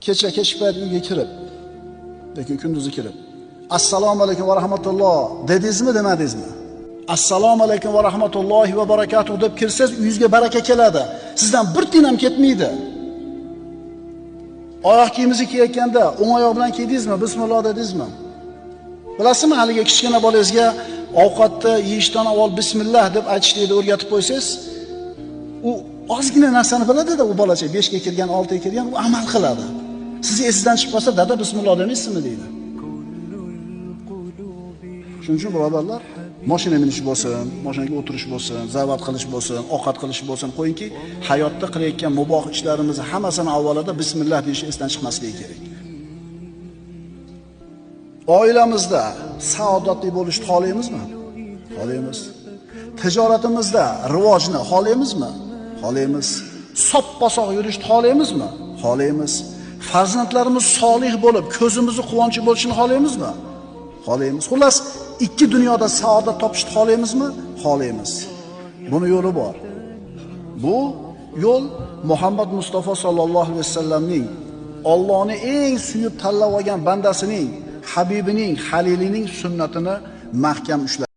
Kecha kechki payt uyga kirib yoki kunduzi kirib, assalomu alaykum va rahmatulloh dedingizmi, demadingizmi? Assalomu alaykum va rahmatullohi va barakatuh deb kirsangiz, uyingizga baraka keladi. Sizdan bir tiyin ham ketmaydi. Oyoq kiyimingizni kiyayotganda o'ng oyoq bilan kiydingizmi, bismillah dedingizmi? Bilasizmi, haligi kichkina bolangizga ovqatni yeyishdan avval bismillah deb aytishlikni o'rgatib qo'ysangiz, u ozgina narsani biladi-da, u bolacha 5 ga kirgan, 6 ga kirgan, u amal qiladi. Sizni esingizdan chiqib qolsa, dada bismillah demaysizmi deydi. Shuning uchun birodarlar, mashina minish bo'lsin, mashinaga o'tirish bo'lsin, zavat qilish bo'lsin, ovqat qilish bo'lsin, qo'yingki, hayotda qilayotgan muboh ishlarimizni hammasini avvalida bismillah deyish esdan chiqmasligi kerak. Oilamizda saodatli bo'lishni xohlaymizmi? Xohlaymiz. Tijoratimizda rivojni xohlaymizmi? Xohlaymiz. Soppa-sog' yurishni xohlaymizmi? Xohlaymiz. Farzandlarimiz solih bo'lib, ko'zimizni quvonchi bo'lishini xohlaymizmi? Xohlaymiz. Xullas, ikki dunyoda saodat topishni xohlaymizmi? Xohlaymiz. Buni yo'li bor. Bu yo'l Muhammad Mustafa sallallohu alayhi vasallamning, Allohni eng suyib tanlab olgan bandasining, habibining, halilining sunnatini mahkam ushlash.